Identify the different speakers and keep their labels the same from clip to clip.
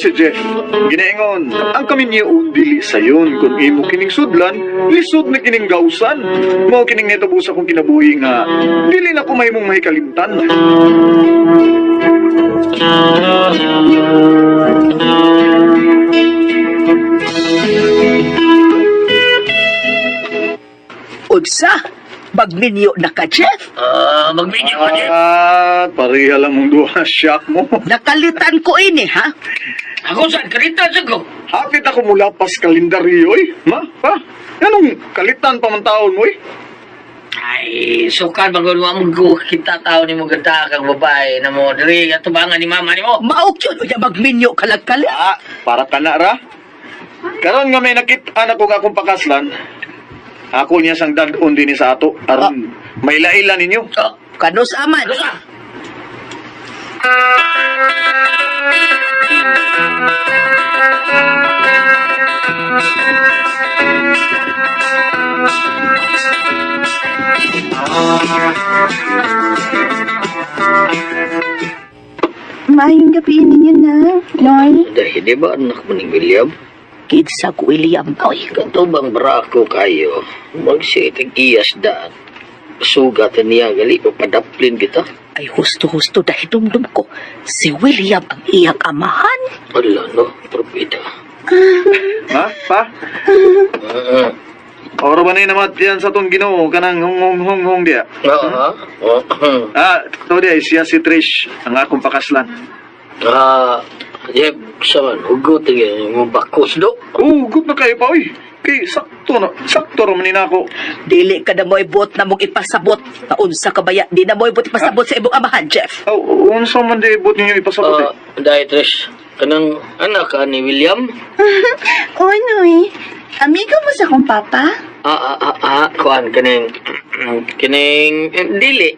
Speaker 1: si Jeff. Ginaingon, ang kaminyoon dili sayon kung imo kining sudlan, lisod na kining gawsan. Mao kining nitabo sa akong kinabuhi nga dili na ko mahimong mahikalimtan.
Speaker 2: Unsa? Magminyo na ka, Jeff?
Speaker 3: Ah, magminyo ka, Jeff.
Speaker 1: Ah, pareha lang mong duha, shock mo.
Speaker 2: Nakalitan ko ini, ha?
Speaker 3: Ako saan, kalitan sa ko.
Speaker 1: Hapit ako mula pas kalendaryo, oy. Ma, pa? Anong kalitan pa man taon mo, oy?
Speaker 3: Ay, sukan bago mo ko kita tao ni mo ganda kang babae na mo diri atubangan ni mama ni mo.
Speaker 2: Maukyon o niya magminyo ka lang kalit.
Speaker 1: Ah, para ka na ra. Karon nga may nakit-an ako nga akong pakaslan. Ako niya sang dadon din sa ato aron may laila ninyo.
Speaker 3: Oh,
Speaker 2: Kanos aman.
Speaker 3: ano sa?
Speaker 4: Maayong gabi ninyo na, Noy.
Speaker 3: Dahil di ba anak mo ni William?
Speaker 2: Kinsa ko William.
Speaker 3: Ay, kato bang brako kayo? Magsitig iyas daan. Sugat niya gali, papadaplin kita.
Speaker 2: Ay husto-husto dahil dumdum ko. Si William ang iyang amahan.
Speaker 3: Ala, no, propita.
Speaker 1: Ha? Pa? Oro ba na namat yan sa tong Ginoo kanang hong hong hong hong diya.
Speaker 3: Oo, ha? Oo.
Speaker 1: Ah, to diya siya si Trish ang akong pakaslan.
Speaker 3: Ah, Jeff, saman, hugot mo bakos do.
Speaker 1: Oh, good na kayo pa oy. Kay sakto na, sakto ra man ni nako.
Speaker 2: Dili ka na mo'y buot na mong ipasabot. Naunsa ka baya, di na mo'y buot ipasabot sa imong amahan, Jeff.
Speaker 1: Oh, unsa man di ibot ninyo ipasabot eh?
Speaker 3: Ah, dahil Trish, kanang anak ka ni William?
Speaker 4: Oy, Noy. Amigo mo sa akong papa?
Speaker 3: Ah, ah, ah, ah, kuan, kaning, kining, eh, dili.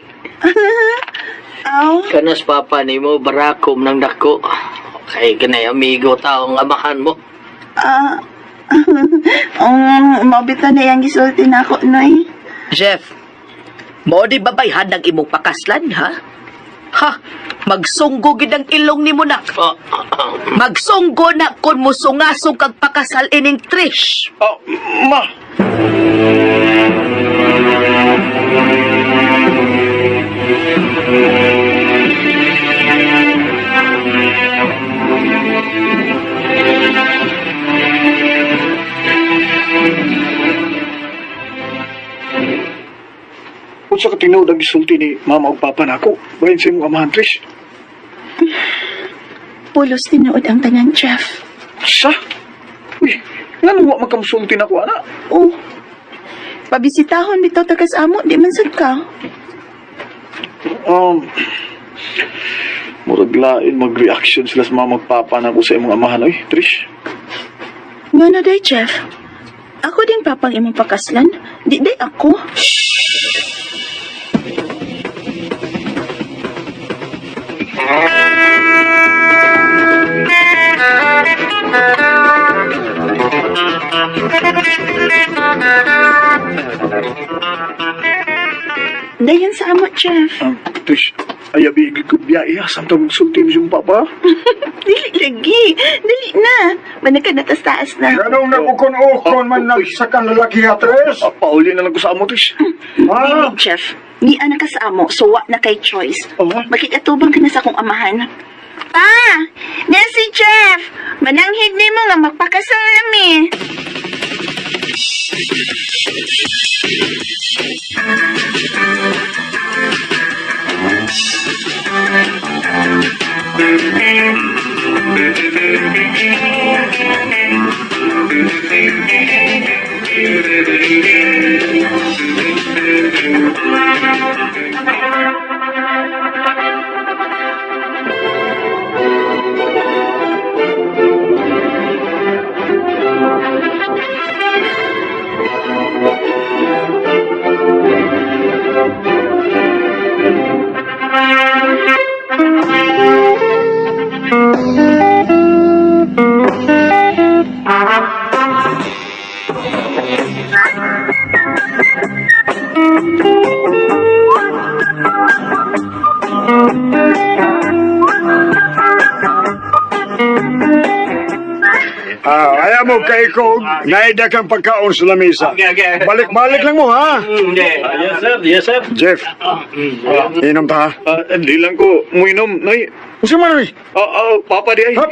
Speaker 4: Aw,
Speaker 3: Kanas papa ni mo, barakom ng dako. Kay kanay amigo taong amahan mo.
Speaker 4: ah, mabita na yang gisulti na ako, Noy.
Speaker 2: Jeff, mo di babayhan ng imong pakaslan, ha? Ha? Magsunggo gid ang ilong ni mo nak.
Speaker 3: Ah, ah, ah.
Speaker 2: Magsunggo na kun musungasong kag pakasal ining Trish.
Speaker 1: Ah, ma. Unsa ka tinuod ang gisulti ni mama ug papa nako? Bahin sa imong amahan, Trish.
Speaker 4: Pulos tinuod ang tanan, Jeff.
Speaker 1: Sa? Uy, ngano wa man ka mosulti nako ana?
Speaker 4: Oh, pabisitahon bitaw tagas amo, di man sad ka.
Speaker 1: Murag lain mag-reaction sila sa mama ug papa nako sa imong amahan, oy, Trish.
Speaker 4: Nga na day, Jeff. Ako din papang imong pakaslan. Di day ako. Dayon sa amo, Jeff.
Speaker 1: Trish, ayabi ko biyahe ha, samtang magsulti mo siyang papa.
Speaker 4: Dili lagi. Dili na. Manaka na tas taas na.
Speaker 5: Ganong nagukon-ukon man nagsakan lalaki ha, Tres?
Speaker 1: Ah, pauli na lang ko sa amo, Trish.
Speaker 5: Ha?
Speaker 4: Dili, Jeff. Ni ana ka sa amo, so wa na kay choice.
Speaker 1: Oh.
Speaker 4: Makikatubang ka na sa akong amahan. Pa! Na si Jeff! Mananghid nimo nga magpakasal nami.
Speaker 5: Magkaikog, naida kang pagkaon sa lamesa. Balik-balik lang mo, ha?
Speaker 6: Yes, sir. Yes, sir.
Speaker 5: Jeff, inom ta, ha?
Speaker 1: Di lang ko muinom, Noy.
Speaker 5: Unsa man, oy?
Speaker 1: Papa di ay.
Speaker 5: Ha?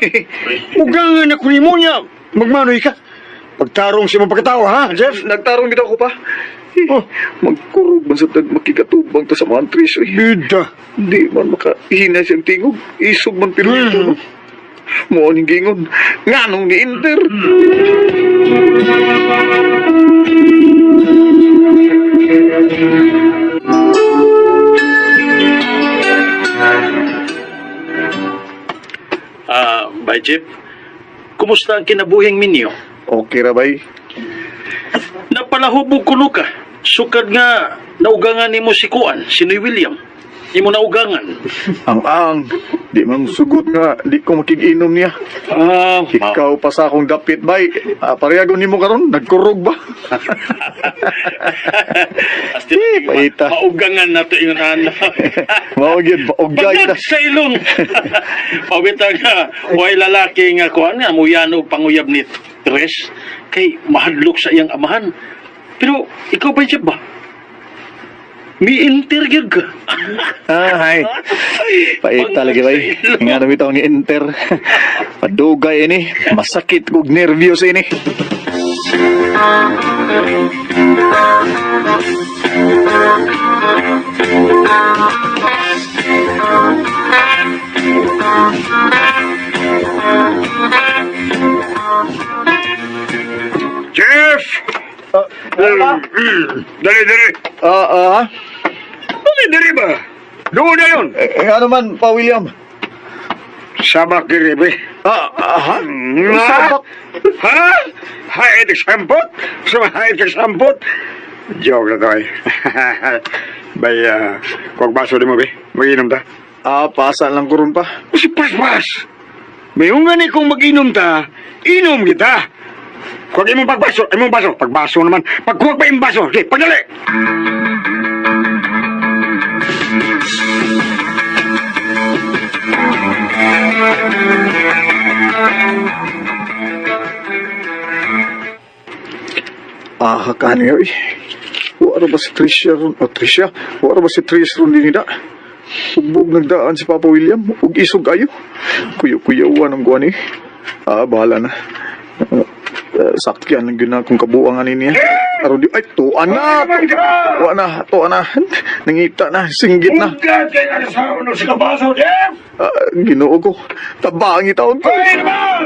Speaker 5: Ugangan ako ni mo niya. Magmanoy ka. Pagtarong si mong pagkatao, ha, Jeff?
Speaker 1: Nagtarong bitaw ko pa.
Speaker 5: Oh.
Speaker 1: Magkurog man sa tag makikatubang ta sa mga Trish. Oy.
Speaker 5: Bida.
Speaker 1: Di man makahina siyang tingog. Isog man pero ito. Mo ning gingon. Nganong ni Inter.
Speaker 6: Bye, Jeff. Kumusta ang kinabuhing minyo?
Speaker 1: Okay ra bay.
Speaker 6: Napalahubog kuno ka. Sukad nga naugangan nimo si Kuan, si Noy William. Imo naugangan.
Speaker 1: Ang ang. Di man sugot nga di ko makiginom niya. Ikaw pa sa akong dapit bay. Parehagon nimo karon nagkurog ba?
Speaker 6: Asti,
Speaker 1: paita.
Speaker 6: Maugangan na to ingon ana.
Speaker 1: Mao gyud maugay ta.
Speaker 6: Pagkat sa ilong. Pawita nga, way lalaki nga kuan nga muyano og panguyab ni Tres kay mahadlok sa iyang amahan. Pero ikaw ba siya ba? Mi inter gyud ka.
Speaker 1: Hay. Paita lagi bay. Nga na bitaw ni Inter. Padugay ini, masakit kog nervyos ini.
Speaker 5: Jeff! Dali, dali. Dali, dali ba? Doon na yun.
Speaker 1: Eh, ano man pa William?
Speaker 5: Sabak diri, be.
Speaker 1: Ha?
Speaker 5: Sabak? Ha? Haid sampot? Sa haid sampot? Joke na to ay. Bay, kog baso di mo, be. Mag-inom ta.
Speaker 1: Pasa lang ko ron pa.
Speaker 5: Si paspas! May ni kung mag-inom ta, inom kita. Kung imong pagbaso, imong baso, pagbaso naman. Pagkuwag pa imong baso, sige, pagdali!
Speaker 1: Kani oy. Wala ba si Tricia ron? O, Tricia? Wala ba si Trish ron din nida? Ugbog nagdaan si Papa William. Ug isog ayo. Kuyo-kuyawan ang guwan eh. Bahala na. Sakyan lang yun na kung kabuangan niya. Aron di, ay, tuan na! Tuan na, tuan na. Nangita na, singgit na.
Speaker 5: Ugad kay ka sa uno sa kabaso, Jeff!
Speaker 1: Ginoo ko. Tabang itaon ko.
Speaker 5: Ay, naman!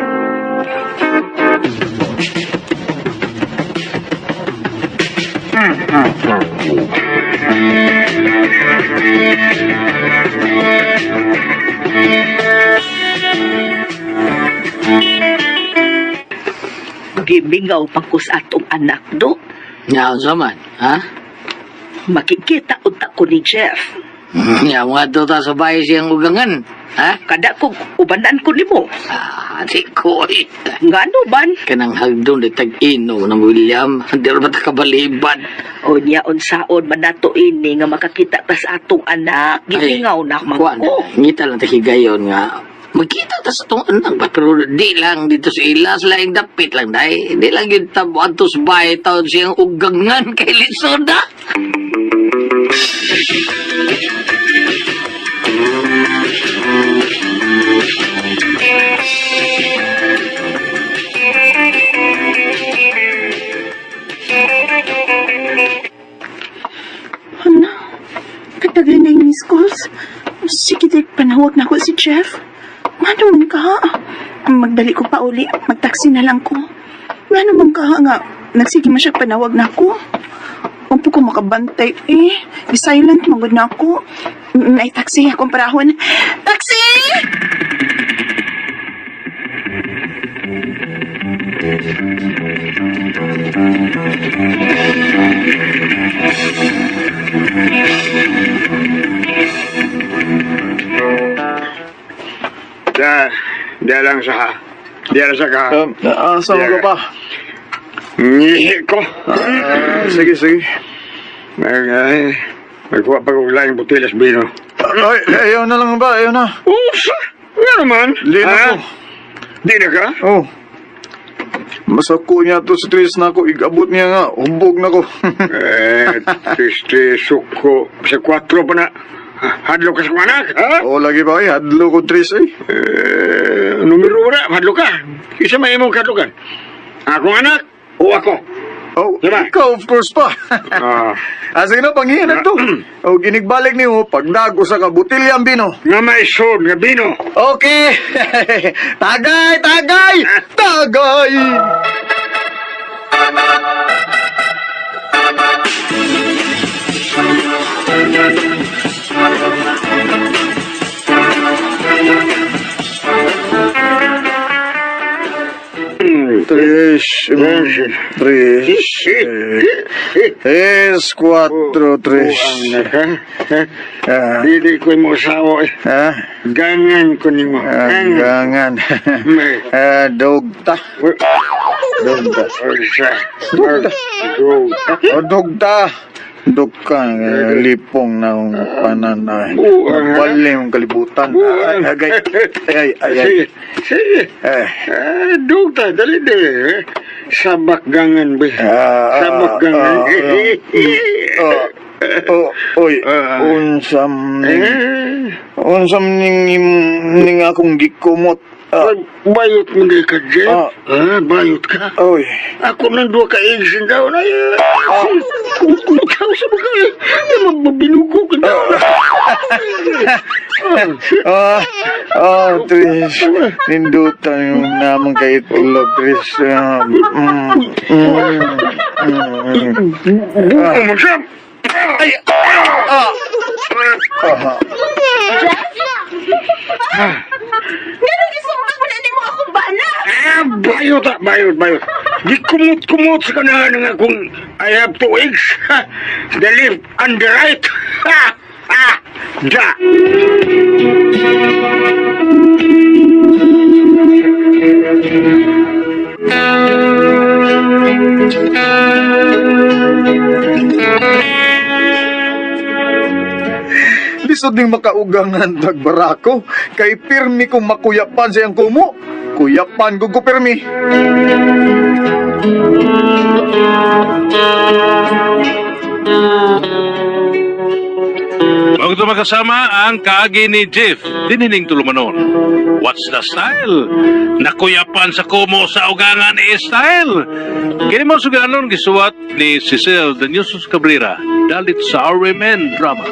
Speaker 2: Gimingaw pa ko sa atong anak do.
Speaker 3: Nga, unsa man, ha?
Speaker 2: Makikita unta ko ni Jeff.
Speaker 3: Nga, mga tuta sa bahay siyang ugangan, ha?
Speaker 2: Kada ko ubanan ko nimo.
Speaker 3: Di ko, eh.
Speaker 2: Ngano man?
Speaker 3: Kanang hagdon di tag-ino ng William. Hindi rin ba kabaliban?
Speaker 2: O niya unsaon man nato ini nga makakita ta sa atong anak. Gimingaw na man
Speaker 3: Kuan,
Speaker 2: ko.
Speaker 3: ngita lang takigayon nga. Magkita ta sa tong anak ba? Pero di lang dito sa ila, sa laing dapit lang dahil. Di lang yun tabo ato sa bahay taon siyang ugangan kay Lisoda.
Speaker 4: Ano? Katagal na yung miss calls. Sige, Dick, panawag na ko si Jeff. Ano man ka? Magdali ko pa uli. Magtaksi na lang ko. Ano man ka nga? Nagsige man siya panawag na ako. Huwag po ko makabantay eh. Silent magod na ako. Ay, taxi. Akong parahon. Taxi!
Speaker 5: Da, da lang sa ha. Di lang sa ka.
Speaker 1: Asa man ka pa?
Speaker 5: Ngihi ko.
Speaker 1: Sige, sige.
Speaker 5: Mag, magkuha pa kong laing butilas bino.
Speaker 1: Ay, ayaw na lang ba? Ayaw na.
Speaker 5: Usa! Nga naman.
Speaker 1: Di na
Speaker 5: Ha?
Speaker 1: ko.
Speaker 5: Di na ka?
Speaker 1: Oh. Masako niya to si Tris na ako. Igabot niya nga. Hubog na ko.
Speaker 5: Eh, tres, tres, suko. Sa 4 pa na. Hadlo ka sa kong anak, ha?
Speaker 1: Oo, lagi ba eh. Hadlo ko Tris eh.
Speaker 5: Eh, numero wala, hadlo ka. Isa may imong kadlukan. Akong anak o ako?
Speaker 1: Oh,
Speaker 5: Diba?
Speaker 1: ikaw of course pa.
Speaker 5: Ah.
Speaker 1: Ah, sige na, panghihinag to. O, ginigbalik niyo, pagdago sa kabutilyang bino.
Speaker 5: Nga maisod, nga bino.
Speaker 1: Okay. Tagay, tagay! Tagay! Tres, tres, tres, cuatro, tres.
Speaker 5: Buang na ka. Ha?
Speaker 1: Ah,
Speaker 5: Dili ko mo asawa eh.
Speaker 1: ah,
Speaker 5: Gangan ko nimo. Gangan.
Speaker 1: gangan.
Speaker 5: May.
Speaker 1: Ah, dogta. Dogta.
Speaker 5: Orsa.
Speaker 1: Dugta.
Speaker 5: Dugta.
Speaker 1: O dugta. Dugka, eh, lipong na akong panan na.
Speaker 5: Buang, ha?
Speaker 1: Bali yung kalibutan.
Speaker 5: Buang.
Speaker 1: Ay, ay, ay, ay, ay.
Speaker 5: Sige. Sige.
Speaker 1: Eh,
Speaker 5: Ah, dugta, dali dali. Eh. Sabak gangan ba?
Speaker 1: Ah, ah,
Speaker 5: Sabak gangan.
Speaker 1: ah, oh, oy,
Speaker 5: Ah.
Speaker 1: unsam ning,
Speaker 5: Eh,
Speaker 1: unsam ning, ning akong gikumot. Ah,
Speaker 5: bayot mo di ka, Jeff.
Speaker 1: Ah.
Speaker 5: Ah, bayot ka.
Speaker 1: oy,
Speaker 5: Ako nang duha ka eggs daw na. Kumutaw sa mga eh. Mabinugo ka daw na.
Speaker 1: ah, ah, Tris, nindutan yung namang kay itlog, Tris. Ah,
Speaker 5: Buo mo siya.
Speaker 1: Ay, ah, ah,
Speaker 4: Ngano gisumbag mo na nimo akong bana?
Speaker 5: Ah, bayot ah, bayot, bayot. Di kumot-kumot sa kanahan nga kung I have two eggs. Ha, the left and the right. Ha, ha, da.
Speaker 1: Lisod ning makaugangan tagbarako kay pirmi kong makuyapan sa iyang kumo. Kuyapan ko ko pirmi.
Speaker 6: Huwag ito magkasama ang kaagi ni Jeff, dinining tulumanon. What's the style? Nakuyapan sa kumo sa ugangan ni style. Kini mo suganon gisuwat ni Cecil Daniusos Cabrera dalit sa RMN Drama.